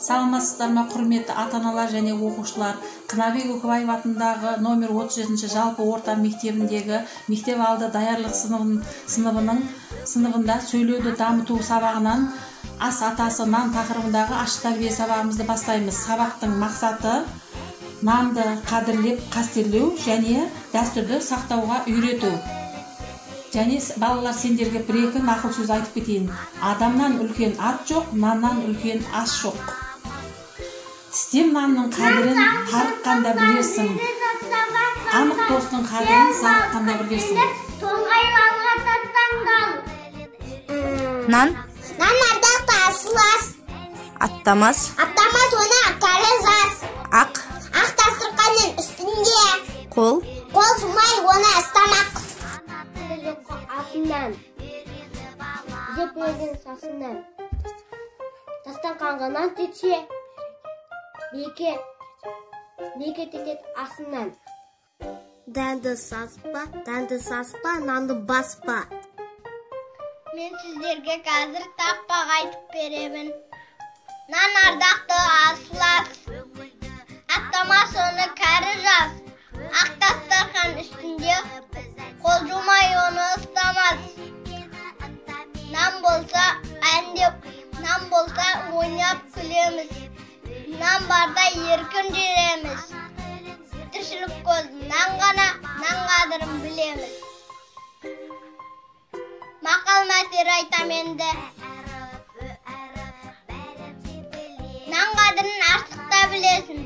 Саламатсыздар ма, құрметті ата-аналар және оқушылар? Қынабек Үкібаев атындағы номер 37 жалпы орта мектебіндегі мектеп алды даярлық сыныбында сөйлеуді дамыту сабағынан ас атасы нан тақырыбындағы ашық тәрбие сабағымызды бастаймыз. Сабақтың мақсаты нанды қадірлеп, қастерлеу және дәстүрді сақтауға үйрету. Және балалар, сендерге бір-екі нақыл сөз айтып кетейін. Адамнан үлкен ат жоқ, наннан үлкен ас жоқ. Тістем нанның қадірін тарыққанда білерсің. Анық достың қадірін зарыққанда білерсің. Нан? Нан ардақты асыл ас. Аттамас. Аттамас оны кәрі жас. Ақ. Ақ дастарханның үстінде. Қол. Қол жумай оны ыстамақ. Асынан. Жеп берген сасынан. Дастарханға нан жетсе, береке кетеді асынан. Дәнді саспа, дәнді саспа, нанды баспа. Мен сіздерге қазір тақпақ айтып беремін. Нан ардақты асыл ас, аттамас оны кәрі жас. Ақ дастархан үстінде қол жумай оны ыстамас. Нан болса әндеп, нан болса ойнап күлеміз. Нан барда еркін жүреміз. Тіршілік көзі нан ғана, нан қадірін білеміз. Мақал мәтел айтам енді. Нан қадірін аштықта білесің.